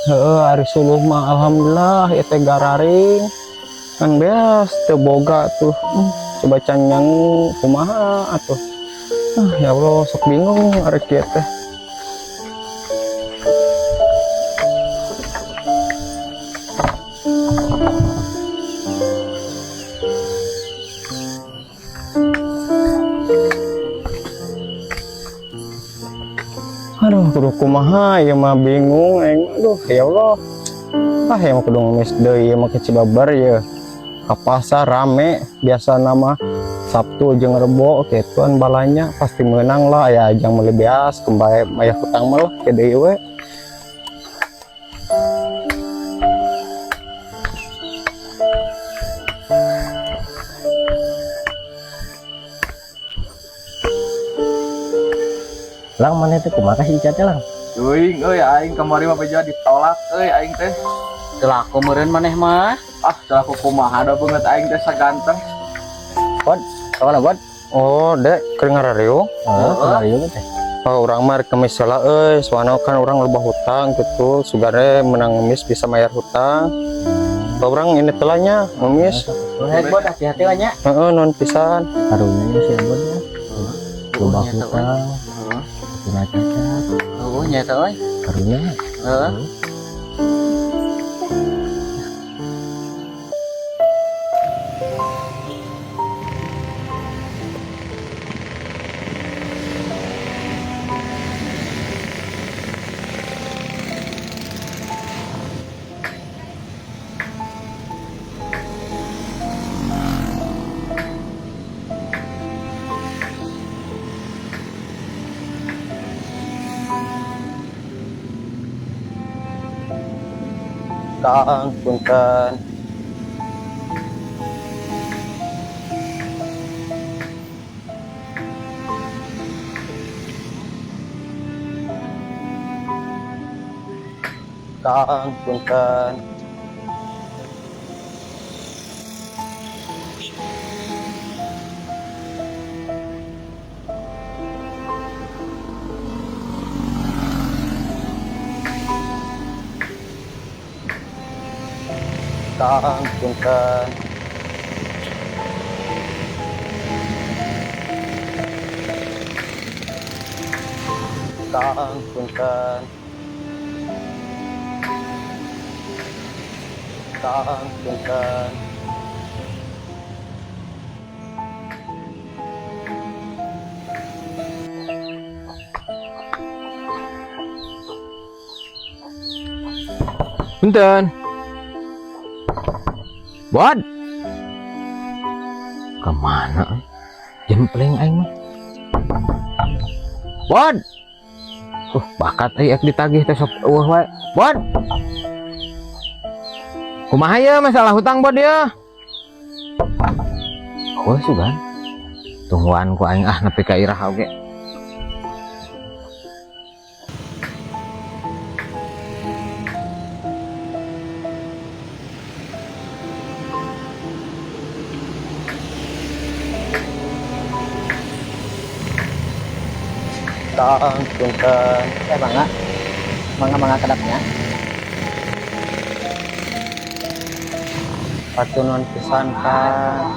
Heeh, ari suluh mah alhamdulillah ieu teh gararing. Kan beas teu boga tuh. Coba can nyangu kumaha atuh. Ah, ya Allah, sok bingung ari kieu teh. Aduh, kudu kumaha ieu mah, bingung aing. Aduh, ya Allah. Ah, ya mah kudu ngemis deui ieu mah ke Cibabar ye. Ka pasar rame biasa nama Sabtu jeung Rebo gituan balanya pasti menang lah ya, ajang meuli beas kembali mayar hutang mah lah ke deui we. Lang, mana teh kumaha si Ica teh, Lang? Teuing euy, aing kamari mah beja ditolak euy aing teh. Teu laku meureun maneh mah. Ah, teu laku kumaha, da beungeut aing teh saganteng. Bod, ka mana, Bod? Oh, dek, keur ngarariung. Heeh, kemarin teh. Oh, urang mah rek ngemis heula euy, soalna kan urang loba hutang gitu, sugare menang ngemis bisa bayar hutang. Urang ini telanya ngemis. Hei, Bod, hati-hati lah nya. Heeh, non pisan. Karunya si Bod ya. Loba hutang. Kena cacat. Oh, nya eta euy. Karunya. Heeh. Kang, punten. Kang, punten. Kang, punten. Kang, punten. Kang, punten. Punten. Bod. Kemana euy? Jempleng aing mah. Bod. Bakat euy, ek ditagih teh sok eueuh wae. Bod. Kumaha ya masalah hutang, Bod ya? Oh, sugan. Tungguan ku aing ah nepi ka iraha oge. Kang, punten. Eh, mangga. Mangga, mangga, kedapnya. Hatur nuhun pisan, Kang.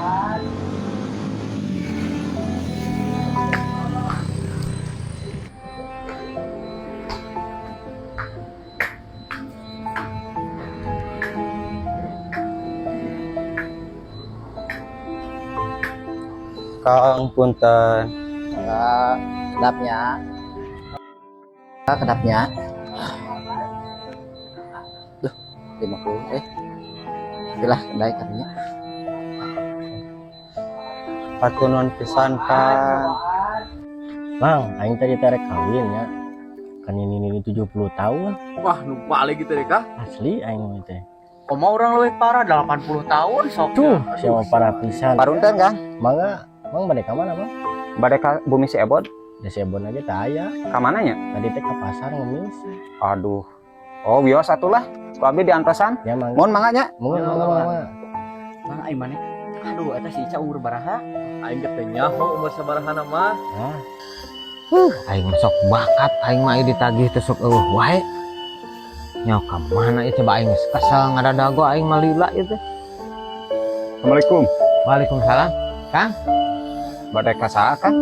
Kang, punten. Mangga, kedapnya. Kedapnya. Duh, 50 eh. Itulah kedai katanya. Hatur nuhun pisan, Kang. Bang, aing tadi terek kawin ya. Kan ini 70 tahun. Wah, nu balik gitu deh kah? Asli aing mah teh. Komo urang leuwih parah 80 tahun sok. Tuh, siapa parah pisan. Parunten, Kang. Mangga, Mang, bade ka mana, Bang? Bade ka bumi si Ebod. Da si Ebon aja teh aya. Ka mana nya? Tadi teh ke pasar ngemis. Aduh. Oh, wios atulah. Ku abdi diantosan. Ya, mangga. Mohon mangga nya. Mangga, mangga, mangga. Mang, aing maneh. Aduh, eta si Ica umur baraha? Aing ge teu nyaho umur sabaraha mah. Ah, Aing mah sok bakat aing mah ditagih teh sok eueuh wae. Nya ka mana ieu coba, aing geus kesel ngadadago, aing mah lila ieu teh. Assalamualaikum. Waalaikumsalam. Kang, Bade ka saha, Kang?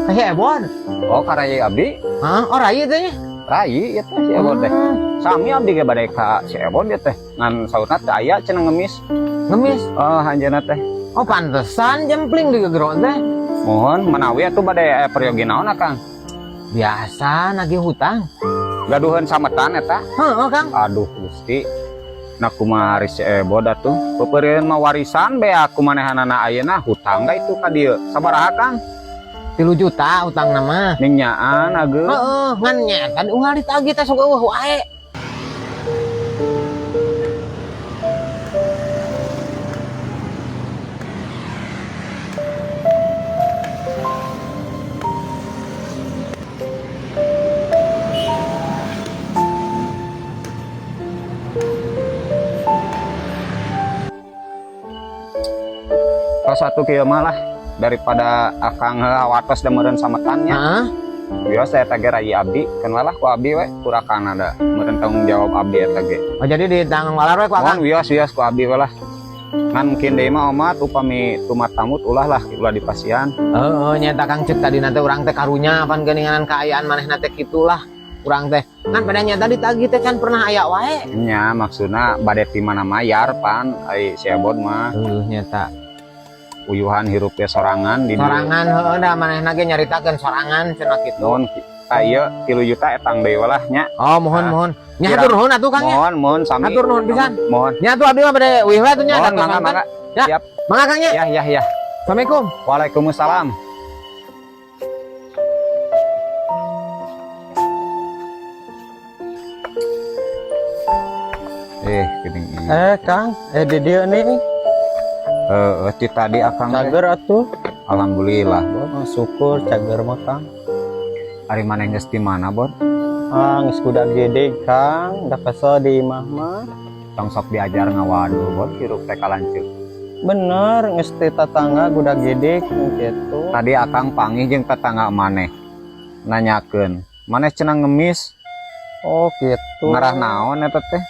Ka si Ebon. Oh, ka rai abdi. Hah? Oh, rai teh nya. Rai ieu teh si Ebon teh. Sami abdi ge bade ka si Ebon ieu teh. Ngan saurna teh aya cenah, ngemis. Ngemis. Oh, anjeunna teh. Oh, pantesan jempling di gegero teh. Mohon manawi atuh bade aya peryogi naon, Kang? Biasa nagih hutang. Gaduheun sametan eta. Heeh, Kang. Aduh, Gusti. Nah, kumaha ari si Ebon atuh? Peupeurieun mah warisan beak ku manehanana, ayeuna hutang da itu ka dieu. Sabaraha, Kang? 3 juta hutang nama. Ning nyaan ageung. Heeh, ngan nya kan unggal ditagih teh sok euweuh wae. Tos atuh kieu mah lah, daripada akang heula watos da meureun sametannya. Heeh. Biasa eta ge rai abdi, keun lah ku abdi we, kurakan ada meureun tanggung jawab abdi eta ge. Oh, jadi di tanggung walar we ku Mohon Akang. wios wios ku abdi we lah. Ngan mungkin deui mah omat upami tumat tamut ulah lah, ulah dipasihan. Heeh, nyata Kang, cek tadi nanti urang teh karunya pan geuninganan kaayaan manehna teh kitulah urang teh. Ngan pada nyata ditagih teh can pernah aya wae. Nya maksudna bade ti mana mayar pan ai si Ebon mah. Heuh, nyata. Uyuhan hirup ge sorangan di dieu. Sorangan, heeh, da manehna ge nyaritakeun sorangan cenah kitu. Nuhun ka ieu 3 juta etang deui lah nya. Oh, mohon Ah. mohon. Nya hatur nuhun atuh, Kang, nya. Mohon mohon sami. Hatur nuhun pisan. Mohon. Nya atuh abdi mah bade uih we atuh nya. Mohon Atuh, mangga sonten. mangga. Ya. Siap. Mangga, Kang, nya. Ya ya ya. Assalamualaikum. Waalaikumsalam. Eh, gini. Eh, Kang, eh di dieu nih. Eh, ti tadi akang teh. Cager atuh. Alhamdulillah, Bon. Oh, syukur cager mah, Kang. Ari maneh geus di mana, Bon? Ah, geus kuda gede, Kang, da kesel di imah mah. Tong sok diajar ngawadu, Bon, hirup teh kalanceuk. Bener, geus teh tatangga kuda gede gitu. Tadi akang panggih jeung tetangga maneh. Nanyakeun, maneh cenah ngemis, Oh, gitu. ngarah naon eta teh?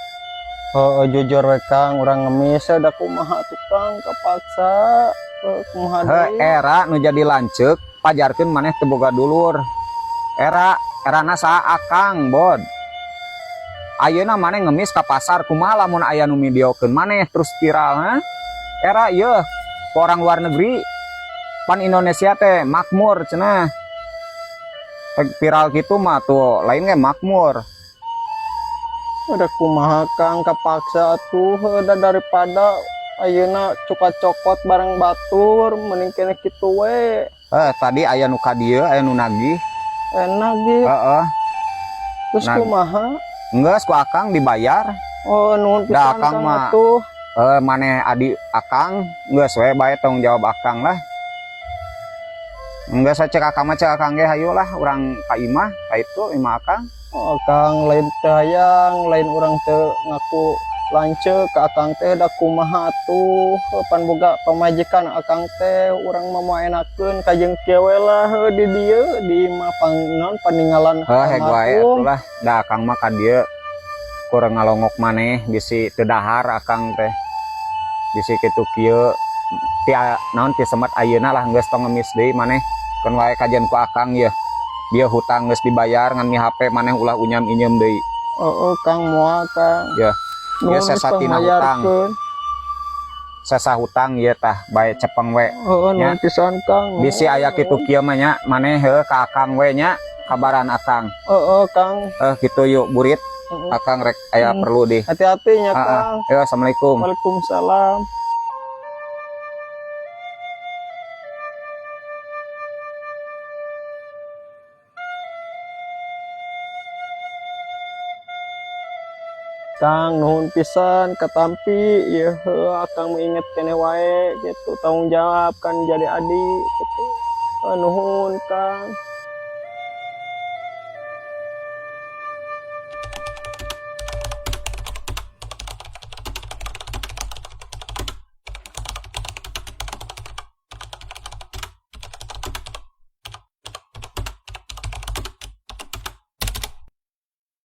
Oh, oh, jujur we, Kang, urang ngemis da kumaha tuh, Kang, kepaksa. Eh, kumaha He, deui? era nu jadi lanceuk, pajarkeun maneh teu boga dulur. Era erana saha akang, Bon? Ayeuna maneh ngemis ka pasar kumaha lamun aya nu videokeun maneh terus viral, ha? Era ieu ku orang luar negeri pan Indonesia teh makmur cenah. Rek viral gitu mah tuh lain ge makmur. Udah kumaha, Kang, kepaksa atuh. Heuh, da daripada ayeuna cuka cokot bareng batur mending kene kitu we. Eh, tadi aya nu ka dieu, aya nu nagih. Enak gitu. Heeh. Terus Nah. kumaha? Geus ku akang dibayar. Oh, nuhun Da, pisan, Akang Kang, mah. atuh. Eh, maneh adi akang geus we bae tanggung jawab akang lah. Enggak, saya cek akang mah, cek akang ge hayu lah urang ka imah, ka itu imah akang. Oh, Kang, lain teu hayang, lain urang teu ngaku lanceuk ka akang teh, da kumaha atuh, pan boga pamajikan akang teh, urang mah moal enakeun kajeng kieu we lah, heuh, di dieu di imah pang naon paninggalan Heuh, heg wae almarhum. atuh lah, da akang mah ka dieu kurang ngalongok maneh bisi teu dahar akang teh. Bisi kitu kieu ti naon ti semet ayeuna lah geus tong ngemis deui maneh, keun wae kajian ku akang ye. Dia hutang geus dibayar, ngan mi HP maneh ulah unyam inyem deui. Oh, oh, Kang, moal, Kang. Ya. Nuhun Ya, sesa geus tina hutang. pangmayarkeun. Sesa hutang ieu tah bae cepeng we. Heeh, Ya. nuhun pisan, Kang. Bisi aya kitu kieu mah nya maneh heuh ka akang we nya, kabaran akang. Heeh, Kang. Eh, gitu yuk burit. Heeh. Akang rek aya perlu di. Hati-hati nya, Ah, ah. Kang. Yo, assalamualaikum. Waalaikumsalam. Kang, nuhun pisan katampi ieu, heuh, akang menginget keneh wae gitu, tanggung jawab kan jadi adik gitu. Eh, nuhun, Kang.